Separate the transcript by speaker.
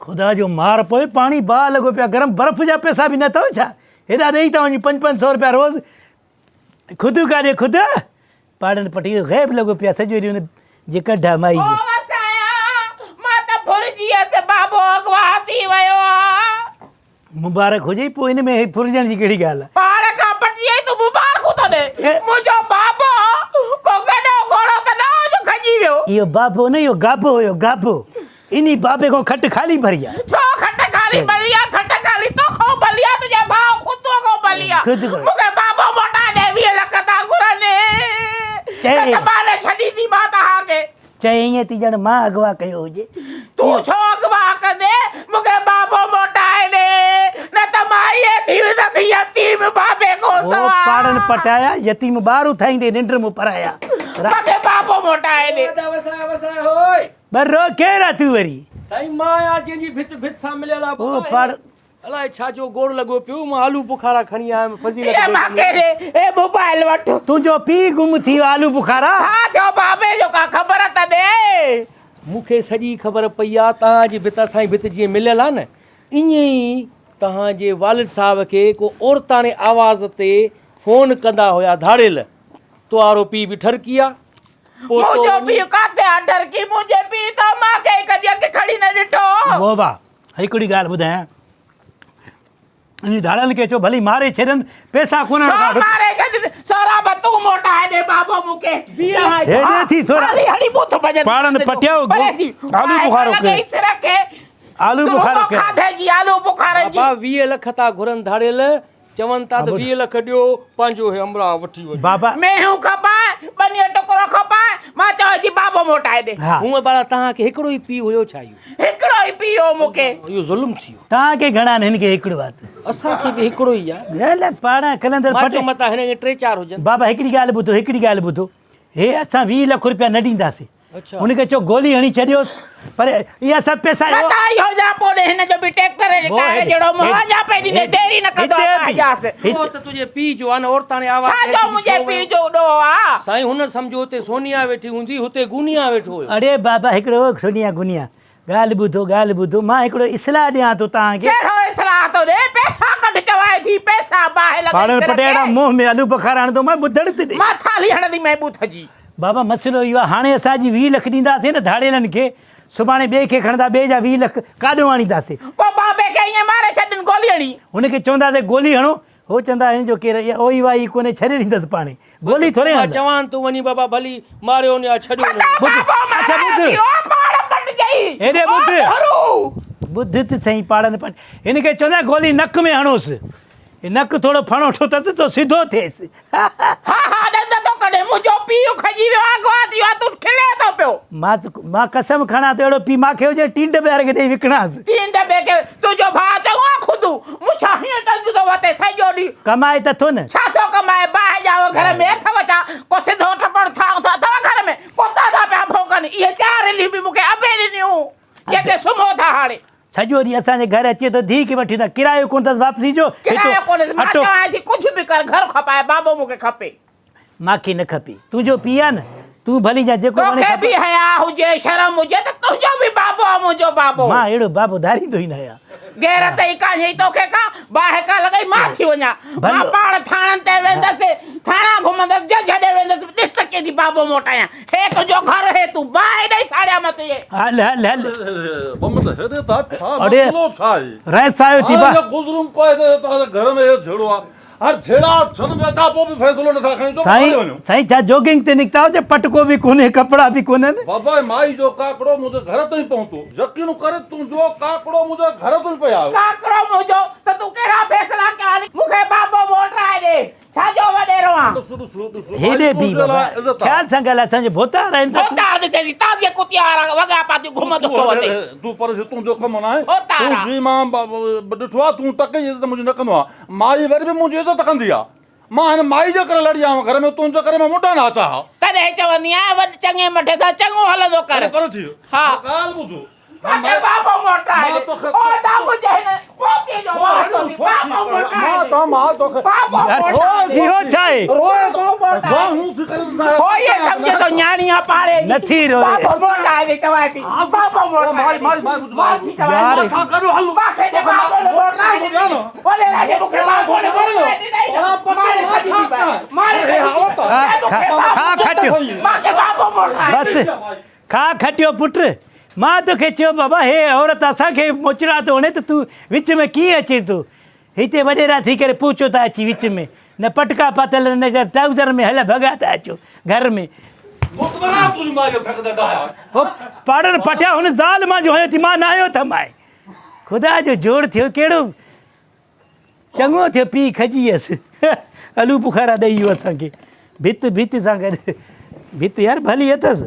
Speaker 1: خدا جو مار پوي پاڻي باهه لڳو پيو آهي گرم برف جا پئسا به نه اٿو ڇا هيڏا ڏئي ٿا وڃون پنج پنج سو روپيا روز خود ڪاڏي خود پاڙن پٽي غيب لڳو پيو آهي سڄو ڏينهن جي ڪڍ آهي مائي جي.
Speaker 2: او وسايا مان ته ڦرجي ويس بابو اغوا ٿي ويو آ.
Speaker 1: مبارڪ هجئي پوء ان ۾ ڦرجڻ جي ڪهڙي ڳالهه آهي.
Speaker 2: پاڙ کان پٽجي وئي تون مبارڪون ٿو ڏي. منهنجو بابو ڪو گڏهو گهوڙو ته نه هو جو کڄي ويو.
Speaker 1: اهو بابو نه اهو گابو هيو گابو. انهي بابي کان کٽ خالي ڀري آ.
Speaker 2: ڇو کٽ خالي ڀري آ؟ کٽ خالي تو کان ڀلي آ تنهنجي ڀاء خدوء کان ڀلي آ. مون کي بابو موٽائي ڏي 20 لک ٿا گهرن. نه ته مان نه ڇڏينديمان توهان کي.
Speaker 1: چئي ائين ٿي ڄڻ مان اغوا ڪيو هجي.
Speaker 2: تون ڇو اغوا ڪندين؟ مون کي بابو موٽائي ڏي، نه ته مان ائين ٿي ويندس يتيم بابي کان
Speaker 1: او
Speaker 2: سواء.
Speaker 1: پاڙن پٽايا، يتيم ٻار اٿائيندي ننڊ مون پرايا.
Speaker 2: مون کي بابو موٽائي ڏي.
Speaker 3: او ادا وسايا وسايا هوء.
Speaker 1: ٻرو ڪير آ تون وري؟
Speaker 3: سائين مان آهيان جنهن جي ڀت ڀت سان مليل آ.
Speaker 1: او پاڙ.
Speaker 3: الائي ڇا جو گوڙ لڳو پيو، مان آلو بخارا کڻي آيم فضيلت
Speaker 2: اي
Speaker 3: بيگم
Speaker 2: مان ڪيري، اي موبائل وٺ.
Speaker 1: تنهنجو پيء گم ٿي ويو آلو بخارا.
Speaker 2: ڇا ٿيو بابي جو ڪا خبر ته ڏي.
Speaker 3: مون کي سڄي خبر پئي آ، توهان جي ڀت اسان جي ڀت جيئن مليل آ نه، ائين ئي توهان جي والد صاحب کي ڪو عورتاڻي آواز تي فون ڪندا هيا ڌاڙيل، توهارو پيء به ٺرڪي آ، پوء تو
Speaker 2: منهنجو
Speaker 3: وڃي.
Speaker 2: پيء ڪاٿي آ ٺرڪي، منهنجي پيء ته مان کي ئي ڪڏهن اک کڻي نه ڏٺو.
Speaker 1: بابا هڪڙي ڳالهه ٻڌايان، انهن ڌاڙيلن کي چئو ڀلي ماري ڇڏن، پئسا ڪونه
Speaker 2: ڇو
Speaker 1: رکان.
Speaker 2: ماري ڇڏن، سهراب تون موٽائي ڏي بابو مون کي.
Speaker 1: هيڏي ٿي سهراب.
Speaker 2: هلي هلي ٻوٿ ڀڄن.
Speaker 1: پاڙن پٽيو آلو بخارو ڪيو.
Speaker 2: سر کي.
Speaker 1: آلو بخارو ڪيو.
Speaker 2: کاڌي جي آلو بخاري جي.
Speaker 3: بابا 20 لک ٿا گهرن ڌاڙيل، چون ٿا ته 20 لک ڏيو پنهنجو هي همراهه وٺي وڃو.
Speaker 1: بابا.
Speaker 2: مينهون کپائي، ٻنيء ٽڪرو کپائي، مان چوان ٿي بابو موٽائي ڏي.
Speaker 1: ها.
Speaker 3: هونء ڀلا توهان کي هڪڙو ئي پيء هيو ڇا اهو؟
Speaker 2: هڪڙو ئي پيء هو مون کي.
Speaker 3: اهو ظلم ٿي ويو.
Speaker 1: توهان کي گهڻا آهن هن کي هڪڙو آهي ته.
Speaker 3: اسان کي به هڪڙو ئي آهي.
Speaker 1: الا پاڻ قلندر
Speaker 3: مان
Speaker 1: ڦٽي.
Speaker 3: چيو متان هن کي ٽي چار هجن.
Speaker 1: بابا هڪڙي ڳالهه ٻڌو هڪڙي ڳالهه ٻڌو هي اسان 20 لک روپيا نه ڏينداسين.
Speaker 3: اڇا.
Speaker 1: هن کي چئو گولي هڻي ڇڏيوس پر اها سڀ پئسا اهو.
Speaker 2: متان اهو جاپو ڏي هن جو به ٽيڪٽر جي ٽائر جهڙو منهن اڃا پئي ڏيندي دير ئي نه ڪندو آ اجاس.
Speaker 3: اهو ته تنهنجي پيء جو آ نه عورتاڻي آواز
Speaker 2: ڇا جو منهنجي پيء جو ڏوهه آ.
Speaker 3: سائين هن سمجهيو هتي سونيا ويٺي هوندي هتي گونيا ويٺو هيو.
Speaker 1: اڙي بابا هڪڙو سونيا گونيا ڳالهه ٻڌو ڳالهه ٻڌو مان هڪڙو اصلاح ڏيان ٿو توهان کي.
Speaker 2: ڪهڙو اصلاح ٿو ڏي پئسا ڪڍ چوائي ٿي پئسا باهه لڳئي
Speaker 1: پاڙن
Speaker 2: سر
Speaker 1: پٽي
Speaker 2: کي.
Speaker 1: اهڙا منهن ۾ آلو بخار هڻندو مان ٻڌڻ ته ڏي.
Speaker 2: مان ٿالهي هڻندي مين ٻوٿ جي.
Speaker 1: بابا مسئلو اهو آهي هاڻي اسان جي 20 لک ڏينداسين نه ڌاڙيلن کي سڀاڻي ٻئي کي کڻندا ٻئي جا 20 لک ڪاڏو آڻينداسين.
Speaker 2: پوء بابي کي ائين ماري ڇڏين گولي هڻي.
Speaker 1: هن کي چونداسين گولي هڻو هو چوندا هن جو ڪير اهو ئي وائي ڪونهي ڇڏي ڏيندس پاڻهي گولي ٿوري
Speaker 3: مان
Speaker 1: هڻندا.
Speaker 3: چوان تون وڃي بابا ڀلي ماريو يا ڇڏيو نه.
Speaker 2: متان
Speaker 1: ٻڌ
Speaker 2: بابو
Speaker 1: اڇا
Speaker 2: مارايو
Speaker 1: ٻڌ
Speaker 2: ٿي او پاڙ پٽجئي
Speaker 1: هيڏي
Speaker 2: او
Speaker 1: ٻڌ
Speaker 2: ڌرو.
Speaker 1: ٻڌ ته سهي پاڙن پٽ هن کي چوندا گولي نڪ ۾ هڻوس هي نڪ ٿورو ڦڻوٺو اٿس ته سڌو ٿئيس.
Speaker 2: ها ها ڏند ٿو ڪڍي منهنجو پيء کڄي ويو آ اغوا ٿي ويو آ تون کلين ٿو پيو.
Speaker 1: مان قسم کڻان ٿو اهڙو پيء مان کي هجي ٽين ڊٻي واري کي ڏئي وڪڻانس.
Speaker 2: ٽين ڊٻي کي تنهنجو ڀاء چڱو آ خودو مون ڇا هيئن ٽنگ ٿو وتي سڄو ڏينهن.
Speaker 1: ڪمائي ته ٿو نه.
Speaker 2: ڇا ٿو ڪمائي باهه ڄائو گهر ۾ اٿو ڇا ڪو سڌو ٽپڙ ٿانء ته اٿو گهر ۾ ڪتا ٿا پيا ڀونڪن اهي چار رليون به مون کي ابي ڏنيون جتي سمهو ٿا هاڻي.
Speaker 1: سڄو ڏينهن اسان جي گهر اچي ٿو ڌيء کي وٺي ٿا ڪرايو ڪونه اٿس واپسي جو
Speaker 2: ڪرايو ڪونه اٿس مان چوان ٿي ڪجهه به ڪر گهر کپائي بابو مون کي کپي.
Speaker 1: مان کي نه کپي تنهنجو پيء آ نه تون ڀلي جا جيڪو وڻي
Speaker 2: توکي به حياء هجي شرم هجي ته تنهنجو به بابو آ منهنجو بابو.
Speaker 1: مان اهڙو بابو ڌاريندو ئي نه آهيان.
Speaker 2: غيرت ئي ڪانهي توکي ڪا باهه ڪا لڳئي مان ٿي وڃان مان پاڻ ٿاڻن تي ويندس ٿاڻا گهمندس جج ڏي ويندس ڏس ته ڪيئن ٿي بابو موٽايان هي تنهنجو گهر هي تون باهه ڏئي ساڙيان مان تنهنجي.
Speaker 1: هل هل هل.
Speaker 4: ٻه منٽ هيڏي ته اچ ڇا مسئلو ڇا آهي.
Speaker 1: رئيس آيو ٿي
Speaker 4: هاڻي گذرون پئي ته توهان جي گهر ۾ اهو جهيڙو آهي. هر جهيڙا ٿين پيا تان پوء به فيصلو نٿا کڻي چئو
Speaker 1: سائين
Speaker 4: ڪاڏي وڃون.
Speaker 1: سائين ڇا جوگنگ تي نڪتا آهيو ڇا پٽڪو به ڪونهي ڪپڙا به ڪونهن.
Speaker 4: بابا هي مائي جو ڪاڪڙو منهنجي گهر تائين پهتو يقين ڪر تنهنجو ڪاڪڙو منهنجي گهر تائين پئي آيو.
Speaker 2: ڪاڪڙو منهنجو ته تون ڪهڙا فيصلا ڪيا آهن مون کي بابو موٽرائي ڏي ڇا جو وڏيرو آن.
Speaker 4: ڏس ڏس ڏس مائي
Speaker 1: هيڏي بيهه
Speaker 4: تنهنجي
Speaker 1: بابا
Speaker 4: لاء عزت آ.
Speaker 1: خيال سان ڳالهاء اسان جي ڀوتار آهن ته تون.
Speaker 2: ڀوتار ڏسين ٿي تازي ڪتيا وارا وڳا پاتيون گهمندو ٿو وتي.
Speaker 4: تون پر تنهنجو ڪم ناهي
Speaker 2: ڀوتار آ.
Speaker 4: تون جي مان ڏٺو آ تون ٽڪي جي عزت منهنجي نه ڪندو آن. مائي وري به منهنجي عزت ڪندي آ. مان هن مائي جي ڪري لڙي آيو گهر ۾ تنهنجي ڪري مان مڊا نه اچان ها.
Speaker 2: تڏهن چوندي آهيان وڏ چڱي مٺي سان چڱو هلندو ڪر.
Speaker 4: پر ٿي
Speaker 2: ها.
Speaker 4: ڳالهه ٻڌ.
Speaker 2: مون کي بابو موٽائي ڏي. او دا منهنجي هن پوتي جو واسطو ٿي بابو موٽائي ڏي. بابو موٽائي ڏي.
Speaker 1: ٿيو ڇا آهي؟
Speaker 2: هو اهي سمجهي ٿو نياڻي آ پاڙي جي.
Speaker 1: نٿي روئي.
Speaker 2: بابو موٽائي ڏي چوان ٿي. بابو موٽائي ڏي. مان ٿي چوان مان کي جي بابو نه موٽائي ڏني. وڏيرا جي مون کي بابو نه موٽائي ڏنائين ته ماري ڇڏيندي مانء. ماري ڇڏيندي.
Speaker 1: کا کٽيو.
Speaker 2: مان کي بابو موٽائي
Speaker 1: بس
Speaker 2: ڏي.
Speaker 1: کا کٽيو پٽ. مان توکي چيو بابا هي عورت اسان کي موچڙا ٿو هڻي ته تون وچ ۾ ڪيئن اچين ٿو. هتي وڏيرا ٿي ڪري پهچو ٿا اچي وچ ۾ نه پٽڪا پاتل نه ٽائوزر ۾ هل ڀڳا ٿا اچو گهر ۾. هو پاڙن پٽيا هن زال مان جو هنيو ٿي مان نه هنيو اٿم آء. خدا جو جوڙ ٿيو ڪهڙو چڱو ٿيو پيء کڄي ويس الو بخارا ڏئي ويو اسان کي ڀت ڀت سان گڏ ڀت يار ڀلي اٿس.